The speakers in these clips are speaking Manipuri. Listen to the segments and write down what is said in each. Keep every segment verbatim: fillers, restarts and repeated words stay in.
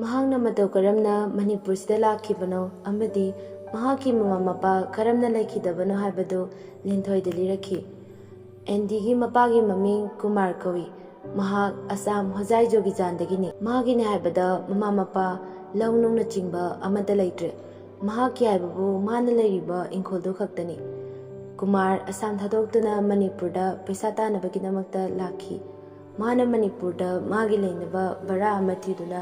ꯃꯍꯥꯛꯅ ꯃꯇꯧ ꯀꯔꯝꯅ ꯃꯅꯤꯄꯨꯔꯁꯤꯗ ꯂꯥꯛꯈꯤꯕꯅꯣ ꯑꯃꯗꯤ ꯃꯍꯥꯛꯀꯤ ꯃꯃꯥ ꯃꯄꯥ ꯀꯔꯝꯅ ꯂꯩꯈꯤꯗꯕꯅꯣ ꯍꯥꯏꯕꯗꯨ ꯂꯤꯟꯊꯣꯏꯗ ꯂꯤꯔꯛꯈꯤ꯫ ꯑꯦꯟꯗꯤꯒꯤ ꯃꯄꯥꯒꯤ ꯃꯃꯤꯡ ꯀꯨꯃꯥꯔ ꯀꯧꯏ꯫ ꯃꯍꯥꯛ ꯑꯁꯥꯝ ꯍꯣꯖꯥꯏ ꯖꯣꯒꯤꯖꯥꯟꯗꯒꯤꯅꯤ꯫ ꯃꯥꯒꯤꯅꯤ ꯍꯥꯏꯕꯗ ꯃꯃꯥ ꯃꯄꯥ, ꯂꯧ ꯅꯨꯡꯅꯆꯤꯡꯕ ꯑꯃꯠꯇ ꯂꯩꯇ꯭ꯔꯦ꯫ ꯃꯍꯥꯛꯀꯤ ꯍꯥꯏꯕꯕꯨ ꯃꯥꯅ ꯂꯩꯔꯤꯕ ꯏꯪꯈꯣꯜꯗꯨ ꯈꯛꯇꯅꯤ꯫ ꯀꯨꯃꯥꯔ ꯑꯁꯥꯝ ꯊꯥꯗꯣꯛꯇꯨꯅ ꯃꯅꯤꯄꯨꯔꯗ ꯄꯩꯁꯥ ꯇꯥꯟꯅꯕꯒꯤꯗꯃꯛꯇ ꯂꯥꯛꯈꯤ꯫ ꯃꯥꯅ ꯃꯅꯤꯄꯨꯔꯗ ꯃꯥꯒꯤ ꯂꯩꯅꯕ ꯚꯔꯥ ꯑꯃ ꯊꯤꯗꯨꯅ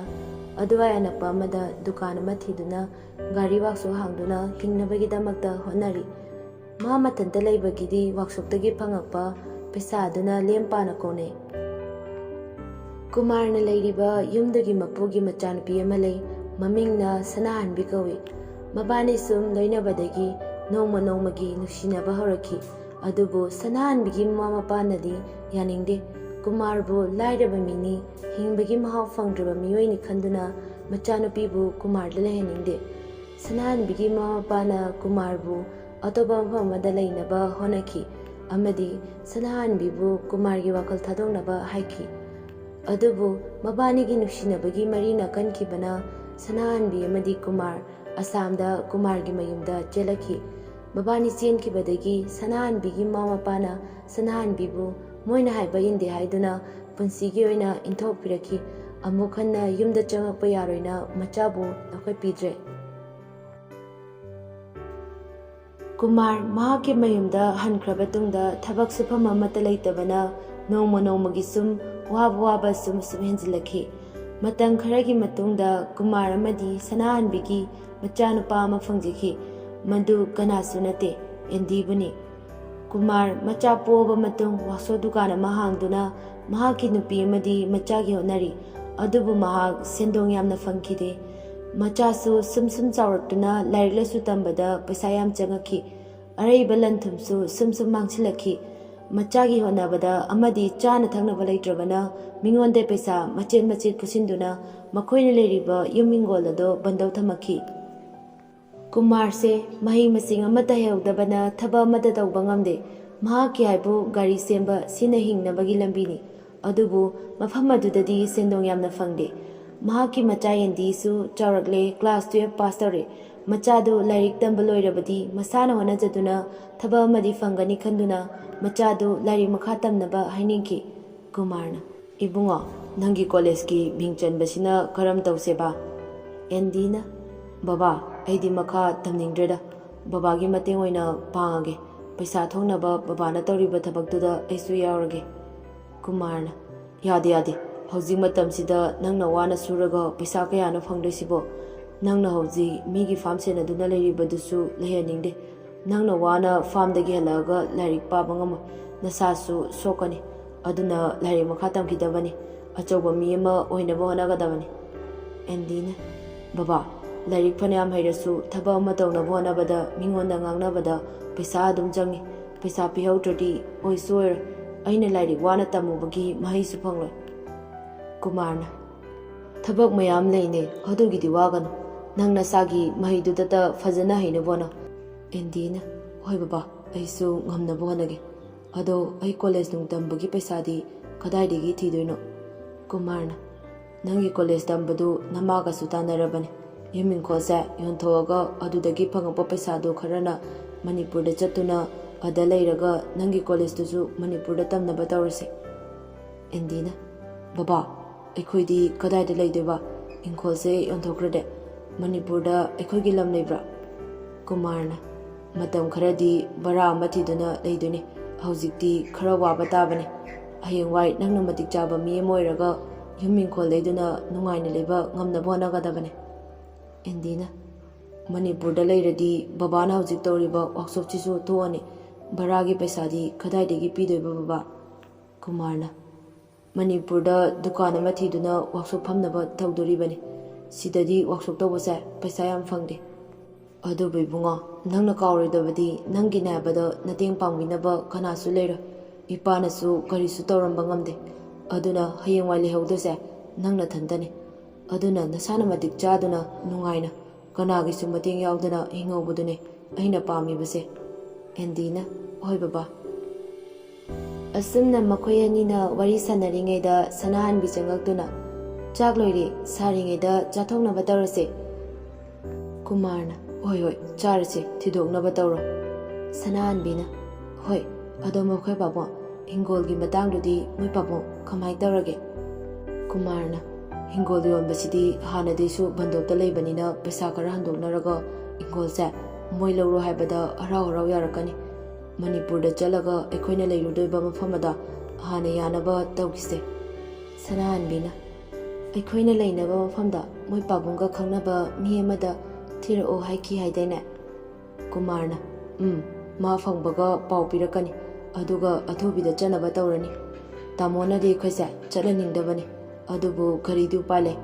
ꯑꯗꯨꯋꯥꯏ ꯑꯅꯛꯄ ꯑꯃꯗ ꯗꯨꯀꯥꯟ ꯑꯃ ꯊꯤꯗꯨꯅ ꯒꯥꯔꯤ ꯋꯥꯛꯁꯣꯞ ꯍꯥꯡꯗꯨꯅ ꯍꯤꯡꯅꯕꯒꯤꯗꯃꯛꯇ ꯍꯣꯠꯅꯔꯤ꯫ ꯃꯥ ꯃꯊꯟꯇ ꯂꯩꯕꯒꯤꯗꯤ ꯋꯥꯛꯁꯣꯞꯇꯒꯤ ꯐꯪꯉꯛꯄ ꯄꯩꯁꯥ ꯑꯗꯨꯅ ꯂꯦꯝ ꯄꯥꯅ ꯀꯣꯟꯅꯩ꯫ ꯀꯨꯃꯥꯔꯅ ꯂꯩꯔꯤꯕ ꯌꯨꯝꯗꯨꯒꯤ ꯃꯄꯨꯒꯤ ꯃꯆꯥꯅꯨꯄꯤ ꯑꯃ ꯂꯩ꯫ ꯃꯃꯤꯡꯅ ꯁꯅꯥꯍꯟꯕꯤ ꯀꯧꯏ꯫ ꯃꯕꯥꯅꯤ ꯁꯨꯝ ꯂꯣꯏꯅꯕꯗꯒꯤ ꯅꯣꯡꯃ ꯅꯣꯡꯃꯒꯤ ꯅꯨꯡꯁꯤꯅꯕ ꯍꯧꯔꯛꯈꯤ꯫ ꯑꯗꯨꯕꯨ ꯁꯅꯥꯍꯟꯕꯤꯒꯤ ꯃꯃꯥ ꯃꯄꯥꯅꯗꯤ ꯌꯥꯅꯤꯡꯗꯦ꯫ ꯀꯨꯃꯥꯔꯕꯨ ꯂꯥꯏꯔꯕ ꯃꯤꯅꯤ, ꯍꯤꯡꯕꯒꯤ ꯃꯍꯥꯎ ꯐꯪꯗ꯭ꯔꯕ ꯃꯤꯑꯣꯏꯅꯤ ꯈꯟꯗꯨꯅ ꯃꯆꯥꯅꯨꯄꯤꯕꯨ ꯀꯨꯃꯥꯔꯗ ꯂꯩꯍꯟꯅꯤꯡꯗꯦ꯫ ꯁꯅꯥꯍꯟꯕꯤꯒꯤ ꯃꯃꯥ ꯃꯄꯥꯅ ꯀꯨꯃꯥꯔꯕꯨ ꯑꯇꯣꯞꯄ ꯃꯐꯝ ꯑꯃꯗ ꯂꯩꯅꯕ ꯍꯣꯠꯅꯈꯤ ꯑꯃꯗꯤ ꯁꯅꯥꯍꯟꯕꯤꯕꯨ ꯀꯨꯃꯥꯔꯒꯤ ꯋꯥꯈꯜ ꯊꯥꯗꯣꯛꯅꯕ ꯍꯥꯏꯈꯤ꯫ ꯑꯗꯨꯕꯨ ꯃꯕꯥꯅꯤꯒꯤ ꯅꯨꯡꯁꯤꯅꯕꯒꯤ ꯃꯔꯤꯅ ꯀꯟꯈꯤꯕꯅ ꯁꯅꯥꯍꯟꯕꯤ ꯑꯃꯗꯤ ꯀꯨꯃꯥꯔ ꯑꯁꯥꯝꯗ ꯀꯨꯃꯥꯔꯒꯤ ꯃꯌꯨꯝꯗ ꯆꯦꯜꯂꯛꯈꯤ꯫ ꯃꯕꯥꯅꯤ ꯆꯦꯟꯈꯤꯕꯗꯒꯤ ꯁꯅꯥꯍꯟꯕꯤꯒꯤ ꯃꯃꯥ ꯃꯄꯥꯅ ꯁꯅꯥꯍꯟꯕꯤꯕꯨ ꯃꯣꯏꯅ ꯍꯥꯏꯕ ꯏꯟꯗꯦ ꯍꯥꯏꯗꯨꯅ ꯄꯨꯟꯁꯤꯒꯤ ꯑꯣꯏꯅ ꯏꯟꯊꯣꯛꯄꯤꯔꯛꯈꯤ꯫ ꯑꯃꯨꯛ ꯍꯟꯅ ꯌꯨꯝꯗ ꯆꯪꯂꯛꯄ ꯌꯥꯔꯣꯏꯅ ꯃꯆꯥꯕꯨ ꯂꯧꯈꯠꯄꯤꯗ꯭ꯔꯦ꯫ ꯀꯨꯃꯥꯔ ꯃꯍꯥꯛꯀꯤ ꯃꯌꯨꯝꯗ ꯍꯟꯈ꯭ꯔꯕ ꯇꯨꯡꯗ ꯊꯕꯛ ꯁꯨꯐꯝ ꯑꯃꯠꯇ ꯂꯩꯇꯕꯅ ꯅꯣꯡꯃ ꯅꯣꯡꯃꯒꯤ ꯁꯨꯝ ꯋꯥꯕ ꯋꯥꯕ ꯁꯨꯝ ꯁꯨꯝ ꯍꯦꯟꯖꯤꯜꯂꯛꯈꯤ꯫ ꯃꯇꯝ ꯈꯔꯒꯤ ꯃꯇꯨꯡꯗ ꯀꯨꯃꯥꯔ ꯑꯃꯗꯤ ꯁꯅꯥꯍꯟꯕꯤꯒꯤ ꯃꯆꯥꯅꯨꯄꯥ ꯑꯃ ꯐꯪꯖꯈꯤ꯫ ꯃꯗꯨ ꯀꯅꯥꯁꯨ ꯅꯠꯇꯦ, ꯑꯦꯟꯗꯤꯕꯨꯅꯤ꯫ ꯀꯨꯃꯥꯔ ꯃꯆꯥ ꯄꯣꯛꯑꯕ ꯃꯇꯨꯡ ꯋꯥꯛꯁꯣꯞ ꯗꯨꯀꯥꯟ ꯑꯃ ꯍꯥꯡꯗꯨꯅ ꯃꯍꯥꯛꯀꯤ ꯅꯨꯄꯤ ꯑꯃꯗꯤ ꯃꯆꯥꯒꯤ ꯍꯣꯠꯅꯔꯤ꯫ ꯑꯗꯨꯕꯨ ꯃꯍꯥꯛ ꯁꯦꯟꯗꯣꯡ ꯌꯥꯝꯅ ꯐꯪꯈꯤꯗꯦ꯫ ꯃꯆꯥꯁꯨ ꯁꯨꯝ ꯁꯨꯝ ꯆꯥꯎꯔꯛꯇꯨꯅ ꯂꯥꯏꯔꯤꯛ ꯂꯥꯏꯁꯨ ꯇꯝꯕꯗ ꯄꯩꯁꯥ ꯌꯥꯝ ꯆꯪꯉꯛꯈꯤ꯫ ꯑꯔꯩꯕ ꯂꯟ ꯊꯨꯝꯁꯨ ꯁꯨꯝ ꯁꯨꯝ ꯃꯥꯡꯁꯤꯜꯂꯛꯈꯤ꯫ ꯃꯆꯥꯒꯤ ꯍꯣꯠꯅꯕꯗ ꯑꯃꯗꯤ ꯆꯥꯅ ꯊꯛꯅꯕ ꯂꯩꯇ꯭ꯔꯕꯅ ꯃꯤꯉꯣꯟꯗ ꯄꯩꯁꯥ ꯃꯆꯦꯠ ꯃꯆꯦꯠ ꯄꯨꯁꯤꯟꯗꯨꯅ ꯃꯈꯣꯏꯅ ꯂꯩꯔꯤꯕ ꯌꯨꯝ ꯍꯤꯡꯒꯣꯜ ꯑꯗꯨ ꯕꯟꯗꯧ ꯊꯝꯃꯛꯈꯤ꯫ ꯀꯨꯃꯥꯔꯁꯦ ꯃꯍꯩ ꯃꯁꯤꯡ ꯑꯃꯠꯇ ꯍꯩꯍꯧꯗꯕꯅ ꯊꯕꯛ ꯑꯃꯠꯇ ꯇꯧꯕ ꯉꯝꯗꯦ꯫ ꯃꯍꯥꯛꯀꯤ ꯍꯥꯏꯕꯨ ꯒꯥꯔꯤ ꯁꯦꯝꯕ ꯁꯤꯅ ꯍꯤꯡꯅꯕꯒꯤ ꯂꯝꯕꯤꯅꯤ꯫ ꯑꯗꯨꯕꯨ ꯃꯐꯝ ꯑꯗꯨꯗꯗꯤ ꯁꯦꯟꯗꯣꯡ ꯌꯥꯝꯅ ꯐꯪꯗꯦ꯫ ꯃꯍꯥꯛꯀꯤ ꯃꯆꯥ ꯑꯦꯟꯗꯤꯁꯨ ꯆꯥꯎꯔꯛꯂꯦ, ꯀ꯭ꯂꯥꯁ ꯇꯨꯌꯦꯜꯐ ꯄꯥꯁ ꯇꯧꯔꯦ꯫ ꯃꯆꯥꯗꯨ ꯂꯥꯏꯔꯤꯛ ꯇꯝꯕ ꯂꯣꯏꯔꯕꯗꯤ ꯃꯁꯥꯅ ꯍꯣꯠꯅꯖꯗꯨꯅ ꯊꯕꯛ ꯑꯃꯗꯤ ꯐꯪꯒꯅꯤ ꯈꯟꯗꯨꯅ ꯃꯆꯥꯗꯨ ꯂꯥꯏꯔꯤꯛ ꯃꯈꯥ ꯇꯝꯅꯕ ꯍꯥꯏꯅꯤꯡꯈꯤ꯫ ꯀꯨꯃꯥꯔꯅ, "ꯏꯕꯨꯡꯉꯣ, ꯅꯪꯒꯤ ꯀꯣꯂꯦꯖꯀꯤ ꯃꯤꯡ ꯆꯟꯕꯁꯤꯅ ꯀꯔꯝ ꯇꯧꯁꯦꯕ?" ꯑꯦꯟꯗꯤꯅ, "ꯕꯕꯥ, ꯑꯩꯗꯤ ꯃꯈꯥ ꯇꯝꯅꯤꯡꯗ꯭ꯔꯦꯗ꯫ ꯕꯕꯥꯒꯤ ꯃꯇꯦꯡ ꯑꯣꯏꯅ ꯄꯥꯡꯉꯒꯦ꯫ ꯄꯩꯁꯥ ꯊꯣꯛꯅꯕ ꯕꯕꯥꯅ ꯇꯧꯔꯤꯕ ꯊꯕꯛꯇꯨꯗ ꯑꯩꯁꯨ ꯌꯥꯎꯔꯒꯦ꯫" ꯀꯨꯃꯥꯔꯅ, "ꯌꯥꯗꯦ, ꯌꯥꯗꯦ꯫ ꯍꯧꯖꯤꯛ ꯃꯇꯝꯁꯤꯗ ꯅꯪꯅ ꯋꯥꯅ ꯁꯨꯔꯒ ꯄꯩꯁꯥ ꯀꯌꯥꯅ ꯐꯪꯗꯣꯏꯁꯤꯕꯣ? ꯅꯪꯅ ꯍꯧꯖꯤꯛ ꯃꯤꯒꯤ ꯐꯥꯝ ꯁꯦꯟꯅꯗꯨꯅ ꯂꯩꯔꯤꯕꯗꯨꯁꯨ ꯂꯩꯍꯟꯅꯤꯡꯗꯦ꯫ ꯅꯪꯅ ꯋꯥꯅ ꯐꯥꯝꯗꯒꯤ ꯍꯜꯂꯛꯑꯒ ꯂꯥꯏꯔꯤꯛ ꯄꯥꯕ ꯉꯝꯃꯣꯏ, ꯅꯁꯥꯁꯨ ꯁꯣꯛꯀꯅꯤ꯫ ꯑꯗꯨꯅ ꯂꯥꯏꯔꯤꯛ ꯃꯈꯥ ꯇꯝꯈꯤꯗꯕꯅꯤ, ꯑꯆꯧꯕ ꯃꯤ ꯑꯃ ꯑꯣꯏꯅꯕ ꯍꯣꯠꯅꯒꯗꯕꯅꯤ꯫" ꯑꯦꯟꯗꯤꯅ, "ꯕꯕꯥ, ꯂꯥꯏꯔꯤꯛ ꯐꯅꯌꯥꯝ ꯍꯩꯔꯁꯨ ꯊꯕꯛ ꯑꯃ ꯇꯧꯅꯕ ꯍꯣꯠꯅꯕꯗ ꯃꯤꯉꯣꯟꯗ ꯉꯥꯡꯅꯕꯗ ꯄꯩꯁꯥ ꯑꯗꯨꯝ ꯆꯪꯉꯤ꯫ ꯄꯩꯁꯥ ꯄꯤꯍꯧꯗ꯭ꯔꯗꯤ ꯑꯣꯏꯁꯨ ꯑꯣꯏꯔꯣꯏ꯫ ꯑꯩꯅ ꯂꯥꯏꯔꯤꯛ ꯋꯥꯅ ꯇꯝꯃꯨꯕꯒꯤ ꯃꯍꯩꯁꯨ ꯐꯪꯂꯣꯏ꯫" ꯀꯨꯃꯥꯔꯅ, "ꯊꯕꯛ ꯃꯌꯥꯝ ꯂꯩꯅꯦ, ꯑꯗꯨꯒꯤꯗꯤ ꯋꯥꯒꯅꯨ꯫ ꯅꯪ ꯅꯁꯥꯒꯤ ꯃꯍꯩꯗꯨꯗꯇ ꯐꯖꯅ ꯍꯩꯅꯕ ꯍꯣꯠꯅꯧ꯫" ꯑꯦꯟꯗꯤꯅ, "ꯍꯣꯏ ꯕꯕꯥ, ꯑꯩꯁꯨ ꯉꯝꯅꯕ ꯍꯣꯠꯅꯒꯦ꯫ ꯑꯗꯣ ꯑꯩ ꯀꯣꯂꯦꯖ ꯅꯨꯡ ꯇꯝꯕꯒꯤ ꯄꯩꯁꯥꯗꯤ ꯀꯗꯥꯏꯗꯒꯤ ꯊꯤꯗꯣꯏꯅꯣ?" ꯀꯨꯃꯥꯔꯅ, "ꯅꯪꯒꯤ ꯀꯣꯂꯦꯖ ꯇꯝꯕꯗꯨ ꯅꯃꯥꯒꯁꯨ ꯇꯥꯟꯅꯔꯕꯅꯤ꯫ ꯌꯨꯝ ꯏꯪꯈꯣꯜꯁꯦ ꯌꯣꯟꯊꯣꯛꯑꯒ ꯑꯗꯨꯗꯒꯤ ꯐꯪꯉꯛꯄ ꯄꯩꯁꯥꯗꯨ ꯈꯔꯅ ꯃꯅꯤꯄꯨꯔꯗ ꯆꯠꯇꯨꯅ ꯑꯗ ꯂꯩꯔꯒ ꯅꯪꯒꯤ ꯀꯣꯂꯦꯖꯇꯨꯁꯨ ꯃꯅꯤꯄꯨꯔꯗ ꯇꯝꯅꯕ ꯇꯧꯔꯁꯦ꯫" ꯑꯦꯟꯗꯤꯅ, "ꯕꯕꯥ, ꯑꯩꯈꯣꯏꯗꯤ ꯀꯗꯥꯏꯗ ꯂꯩꯗꯣꯏꯕ? ꯏꯪꯈꯣꯜꯁꯦ ꯌꯣꯟꯊꯣꯛꯈ꯭ꯔꯗꯤ꯫ ꯃꯅꯤꯄꯨꯔꯗ ꯑꯩꯈꯣꯏꯒꯤ ꯂꯝ ꯂꯩꯕ꯭ꯔꯥ?" ꯀꯨꯃꯥꯔꯅ, "ꯃꯇꯝ ꯈꯔꯗꯤ ꯚꯔꯥ ꯑꯃ ꯊꯤꯗꯨꯅ ꯂꯩꯗꯣꯏꯅꯤ꯫ ꯍꯧꯖꯤꯛꯇꯤ ꯈꯔ ꯋꯥꯕ ꯇꯥꯕꯅꯤ꯫ ꯍꯌꯦꯡꯋꯥꯏ ꯅꯪꯅ ꯃꯇꯤꯛ ꯆꯥꯕ ꯃꯤ ꯑꯃ ꯑꯣꯏꯔꯒ ꯌꯨꯝ ꯏꯪꯈꯣꯜ ꯂꯩꯗꯨꯅ ꯅꯨꯡꯉꯥꯏꯅ ꯂꯩꯕ ꯉꯝꯅꯕ ꯍꯣꯠꯅꯒꯗꯕꯅꯤ꯫" ꯑꯦꯟꯗꯤꯅ, "ꯃꯅꯤꯄꯨꯔꯗ ꯂꯩꯔꯗꯤ ꯕꯕꯥꯅ ꯍꯧꯖꯤꯛ ꯇꯧꯔꯤꯕ ꯋꯥꯛꯁꯣꯞꯁꯤꯁꯨ ꯇꯣꯛꯑꯅꯤ꯫ ꯚꯔꯥꯒꯤ ꯄꯩꯁꯥꯗꯤ ꯀꯗꯥꯏꯗꯒꯤ ꯄꯤꯗꯣꯏꯕ ꯕꯕꯥ?" ꯀꯨꯃꯥꯔꯅ, "ꯃꯅꯤꯄꯨꯔꯗ ꯗꯨꯀꯥꯟ ꯑꯃ ꯊꯤꯗꯨꯅ ꯋꯥꯛꯁꯣꯞ ꯐꯝꯅꯕ ꯇꯧꯗꯣꯔꯤꯕꯅꯤ꯫ ꯁꯤꯗꯗꯤ ꯋꯥꯛꯁꯣꯞ ꯇꯧꯕꯁꯦ ꯄꯩꯁꯥ ꯌꯥꯝ ꯐꯪꯗꯦ꯫ ꯑꯗꯨꯕꯨ ꯏꯕꯨꯡꯉꯣ, ꯅꯪꯅ ꯀꯥꯎꯔꯣꯏꯗꯕꯗꯤ ꯅꯪꯒꯤꯅꯦ ꯍꯥꯏꯕꯗ ꯅꯇꯦꯡ ꯄꯥꯡꯕꯤꯅꯕ ꯀꯅꯥꯁꯨ ꯂꯩꯔꯣꯏ꯫ ꯏꯄꯥꯅꯁꯨ ꯀꯔꯤꯁꯨ ꯇꯧꯔꯝꯕ ꯉꯝꯗꯦ꯫ ꯑꯗꯨꯅ ꯍꯌꯦꯡꯋꯥꯏ ꯂꯩꯍꯧꯗꯣꯏꯁꯦ ꯅꯪ ꯅꯊꯟꯇꯅꯤ꯫ ꯑꯗꯨꯅ ꯅꯁꯥꯅ ꯃꯇꯤꯛ ꯆꯥꯗꯨꯅ ꯅꯨꯡꯉꯥꯏꯅ ꯀꯅꯥꯒꯤꯁꯨ ꯃꯇꯦꯡ ꯌꯥꯎꯗꯅ ꯍꯤꯡꯍꯧꯕꯗꯨꯅꯤ ꯑꯩꯅ ꯄꯥꯝꯃꯤꯕꯁꯦ꯫" ꯑꯦꯟꯗꯤꯅ, "ꯍꯣꯏ ꯕꯕꯥ꯫" ꯑꯁꯨꯝꯅ ꯃꯈꯣꯏ ꯑꯅꯤꯅ ꯋꯥꯔꯤ ꯁꯥꯟꯅꯔꯤꯉꯩꯗ ꯁꯅꯥꯍꯟꯕꯤ ꯆꯪꯉꯛꯇꯨꯅ, "ꯆꯥꯛ ꯂꯣꯏꯔꯦ, ꯁꯥꯔꯤꯉꯩꯗ ꯆꯥꯊꯣꯛꯅꯕ ꯇꯧꯔꯁꯦ꯫" ꯀꯨꯃꯥꯔꯅ, "ꯍꯣꯏ ꯍꯣꯏ, ꯆꯥꯔꯁꯦ, ꯊꯤꯗꯣꯛꯅꯕ ꯇꯧꯔꯣ꯫" ꯁꯅꯥꯍꯟꯕꯤꯅ, "ꯍꯣꯏ, ꯑꯗꯣ ꯃꯈꯣꯏ ꯄꯥꯕꯨꯡ, ꯍꯤꯡꯒꯣꯜꯒꯤ ꯃꯇꯥꯡꯗꯨꯗꯤ ꯃꯣꯏ ꯄꯥꯕꯨꯡ ꯀꯃꯥꯏ ꯇꯧꯔꯒꯦ?" ꯀꯨꯃꯥꯔꯅ, "ꯍꯤꯡꯒꯣꯜ ꯌꯣꯟꯕꯁꯤꯗꯤ ꯍꯥꯟꯅꯗꯩꯁꯨ ꯕꯟꯗꯣꯞꯇ ꯂꯩꯕꯅꯤꯅ ꯄꯩꯁꯥ ꯈꯔ ꯍꯟꯗꯣꯛꯅꯔꯒ ꯍꯤꯡꯒꯣꯜꯁꯦ ꯃꯣꯏ ꯂꯧꯔꯣ ꯍꯥꯏꯕꯗ ꯍꯔꯥꯎ ꯍꯔꯥꯎ ꯌꯥꯔꯛꯀꯅꯤ꯫ ꯃꯅꯤꯄꯨꯔꯗ ꯆꯠꯂꯒ ꯑꯩꯈꯣꯏꯅ ꯂꯩꯔꯨꯗꯣꯏꯕ ꯃꯐꯝ ꯑꯗꯣ ꯍꯥꯟꯅ ꯌꯥꯅꯕ ꯇꯧꯈꯤꯁꯦ꯫" ꯁꯅꯥꯍꯟꯕꯤꯅ, "ꯑꯩꯈꯣꯏꯅ ꯂꯩꯅꯕ ꯃꯐꯝꯗ ꯃꯣꯏ ꯄꯥꯕꯨꯡꯒ ꯈꯪꯅꯕ ꯃꯤ ꯑꯃꯗ ꯊꯤꯔꯛꯑꯣ ꯍꯥꯏꯈꯤ ꯍꯥꯏꯗꯥꯏꯅꯦ?" ꯀꯨꯃꯥꯔꯅ, "ꯎꯝ, ꯃꯥ ꯐꯪꯕꯒ ꯄꯥꯎ ꯄꯤꯔꯛꯀꯅꯤ꯫ ꯑꯗꯨꯒ ꯑꯊꯨꯕꯤꯗ ꯆꯠꯅꯕ ꯇꯧꯔꯅꯤ꯫ ꯇꯥꯃꯣꯅꯗꯤ ꯑꯩꯈꯣꯏꯁꯦ ꯆꯠꯍꯟꯅꯤꯡꯗꯕꯅꯤ꯫ ꯑꯗꯨꯕꯨ ꯀꯔꯤꯗꯤ ꯎꯄꯥꯏ ꯂꯩ?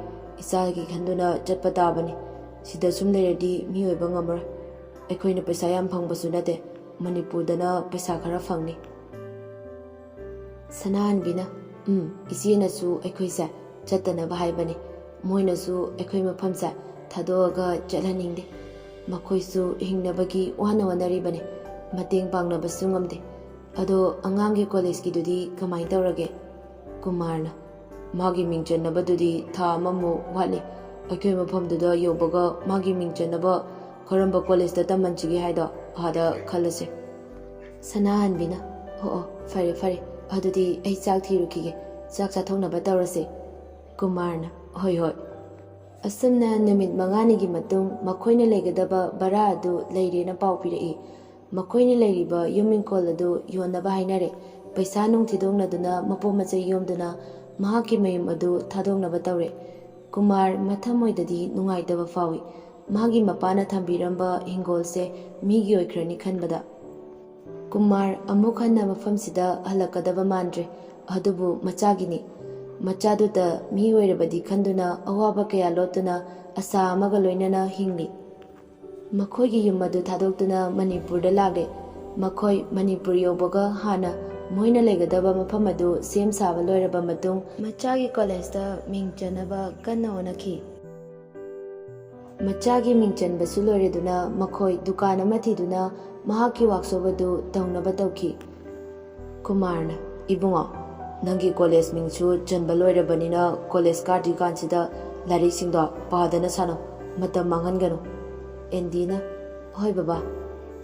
ꯏꯆꯥꯒꯤ ꯈꯟꯗꯨꯅ ꯆꯠꯄ ꯇꯥꯕꯅꯤ꯫ ꯁꯤꯗ ꯁꯨꯝ ꯂꯩꯔꯗꯤ ꯃꯤ ꯑꯣꯏꯕ ꯉꯝꯃꯔꯣꯏ꯫ ꯑꯩꯈꯣꯏꯅ ꯄꯩꯁꯥ ꯌꯥꯝ ꯐꯪꯕꯁꯨ ꯅꯠꯇꯦ꯫ ꯃꯅꯤꯄꯨꯔꯗꯅ ꯄꯩꯁꯥ ꯈꯔ ꯐꯪꯅꯤ꯫" ꯁꯅꯥꯍꯟꯕꯤꯅ, "ꯎꯝ, ꯏꯆꯦꯅꯁꯨ ꯑꯩꯈꯣꯏꯁꯦ ꯆꯠꯇꯅꯕ ꯍꯥꯏꯕꯅꯤ꯫ ꯃꯣꯏꯅꯁꯨ ꯑꯩꯈꯣꯏ ꯃꯐꯝꯁꯦ ꯊꯥꯗꯣꯛꯑꯒ ꯆꯠꯍꯟꯅꯤꯡꯗꯦ꯫ ꯃꯈꯣꯏꯁꯨ ꯍꯤꯡꯅꯕꯒꯤ ꯋꯥꯅ ꯍꯣꯠꯅꯔꯤꯕꯅꯤ꯫ ꯃꯇꯦꯡ ꯄꯥꯡꯅꯕꯁꯨ ꯉꯝꯗꯦ꯫ ꯑꯗꯣ ꯑꯉꯥꯡꯒꯤ ꯀꯣꯂꯦꯖꯀꯤꯗꯨꯗꯤ ꯀꯃꯥꯏ ꯇꯧꯔꯒꯦ?" ꯀꯨꯃꯥꯔꯅ, "ꯃꯥꯒꯤ ꯃꯤꯡ ꯆꯟꯅꯕꯗꯨꯗꯤ ꯊꯥ ꯑꯃꯃꯨꯛ ꯋꯥꯠꯂꯤ꯫ ꯑꯩꯈꯣꯏ ꯃꯐꯝꯗꯨꯗ ꯌꯧꯕꯒ ꯃꯥꯒꯤ ꯃꯤꯡ ꯆꯟꯅꯕ ꯀꯔꯝꯕ ꯀꯣꯂꯦꯖꯇ ꯇꯝꯍꯟꯁꯤꯒꯦ ꯍꯥꯏꯗꯣ ꯑꯥꯗ ꯈꯜꯂꯁꯦ꯫" ꯁꯅꯥꯍꯟꯕꯤꯅ, "ꯑꯣ ꯑꯣ, ꯐꯔꯦ ꯐꯔꯦ, ꯑꯗꯨꯗꯤ ꯑꯩ ꯆꯥꯛ ꯊꯤꯔꯨꯈꯤꯒꯦ꯫ ꯆꯥꯛ ꯆꯥꯊꯣꯛꯅꯕ ꯇꯧꯔꯁꯦ꯫" ꯀꯨꯃꯥꯔꯅ, "ꯍꯣꯏ ꯍꯣꯏ꯫" ꯑꯁꯨꯝꯅ ꯅꯨꯃꯤꯠ ꯃꯉꯥꯅꯤꯒꯤ ꯃꯇꯨꯡ ꯃꯈꯣꯏꯅ ꯂꯩꯒꯗꯕ ꯚꯔꯥ ꯑꯗꯨ ꯂꯩꯔꯦꯅ ꯄꯥꯎ ꯄꯤꯔꯛꯏ꯫ ꯃꯈꯣꯏꯅ ꯂꯩꯔꯤꯕ ꯌꯨꯝ ꯏꯪꯈꯣꯜ ꯑꯗꯨ ꯌꯣꯟꯅꯕ ꯍꯥꯏꯅꯔꯦ꯫ ꯄꯩꯁꯥ ꯅꯨꯡ ꯊꯤꯗꯣꯛꯅꯗꯨꯅ ꯃꯄꯣꯠ ꯃꯆꯩ ꯌꯣꯝꯗꯨꯅ ꯃꯍꯥꯛꯀꯤ ꯃꯌꯨꯝ ꯑꯗꯨ ꯊꯥꯗꯣꯛꯅꯕ ꯇꯧꯔꯦ꯫ ꯀꯨꯃꯥꯔ ꯃꯊꯃꯣꯏꯗꯗꯤ ꯅꯨꯡꯉꯥꯏꯇꯕ ꯐꯥꯎꯏ꯫ ꯃꯥꯒꯤ ꯃꯄꯥꯅ ꯊꯝꯕꯤꯔꯝꯕ ꯍꯤꯡꯒꯣꯜꯁꯦ ꯃꯤꯒꯤ ꯑꯣꯏꯈ꯭ꯔꯅꯤ ꯈꯟꯕꯗ꯫ ꯀꯨꯃꯥꯔ ꯑꯃꯨꯛ ꯍꯟꯅ ꯃꯐꯝꯁꯤꯗ ꯍꯜꯂꯛꯀꯗꯕ ꯃꯥꯟꯗ꯭ꯔꯦ꯫ ꯑꯗꯨꯕꯨ ꯃꯆꯥꯒꯤꯅꯤ꯫ ꯃꯆꯥꯗꯨꯗ ꯃꯤ ꯑꯣꯏꯔꯕꯗꯤ ꯈꯟꯗꯨꯅ ꯑꯋꯥꯕ ꯀꯌꯥ ꯂꯣꯠꯇꯨꯅ ꯑꯁꯥ ꯑꯃꯒ ꯂꯣꯏꯅꯅ ꯍꯤꯡꯂꯤ꯫ ꯃꯈꯣꯏꯒꯤ ꯌꯨꯝ ꯑꯗꯨ ꯊꯥꯗꯣꯛꯇꯨꯅ ꯃꯅꯤꯄꯨꯔꯗ ꯂꯥꯛꯂꯦ꯫ ꯃꯈꯣꯏ ꯃꯅꯤꯄꯨꯔ ꯌꯧꯕꯒ ꯍꯥꯟꯅ ꯃꯣꯏꯅ ꯂꯩꯒꯗꯕ ꯃꯐꯝ ꯑꯗꯨ ꯁꯦꯝ ꯁꯥꯕ ꯂꯣꯏꯔꯕ ꯃꯇꯨꯡ ꯃꯆꯥꯒꯤ ꯀꯣꯂꯦꯖꯇ ꯃꯤꯡ ꯆꯟꯅꯕ ꯀꯟꯅ ꯍꯣꯠꯅꯈꯤ꯫ ꯃꯆꯥꯒꯤ ꯃꯤꯡ ꯆꯟꯕꯁꯨ ꯂꯣꯏꯔꯗꯨꯅ ꯃꯈꯣꯏ ꯗꯨꯀꯥꯟ ꯑꯃ ꯊꯤꯗꯨꯅ ꯃꯍꯥꯛꯀꯤ ꯋꯥꯛꯁꯣꯞ ꯑꯗꯨ ꯇꯧꯅꯕ ꯇꯧꯈꯤ꯫ ꯀꯨꯃꯥꯔꯅ, "ꯏꯕꯨꯡꯉꯣ, ꯅꯪꯒꯤ ꯀꯣꯂꯦꯖ ꯃꯤꯡꯁꯨ ꯆꯟꯕ ꯂꯣꯏꯔꯕꯅꯤꯅ ꯀꯣꯂꯦꯖ ꯀꯥꯗ꯭ꯔꯤꯀꯥꯟꯁꯤꯗ ꯂꯥꯏꯔꯤꯛꯁꯤꯡꯗꯣ ꯄꯥꯗꯅ ꯁꯥꯟꯅꯧ, ꯃꯇꯝ ꯃꯥꯡꯍꯟꯒꯅꯨ꯫ ꯑꯦꯟꯗꯤꯅ, "ꯍꯣꯏ ꯕꯕꯥ"꯫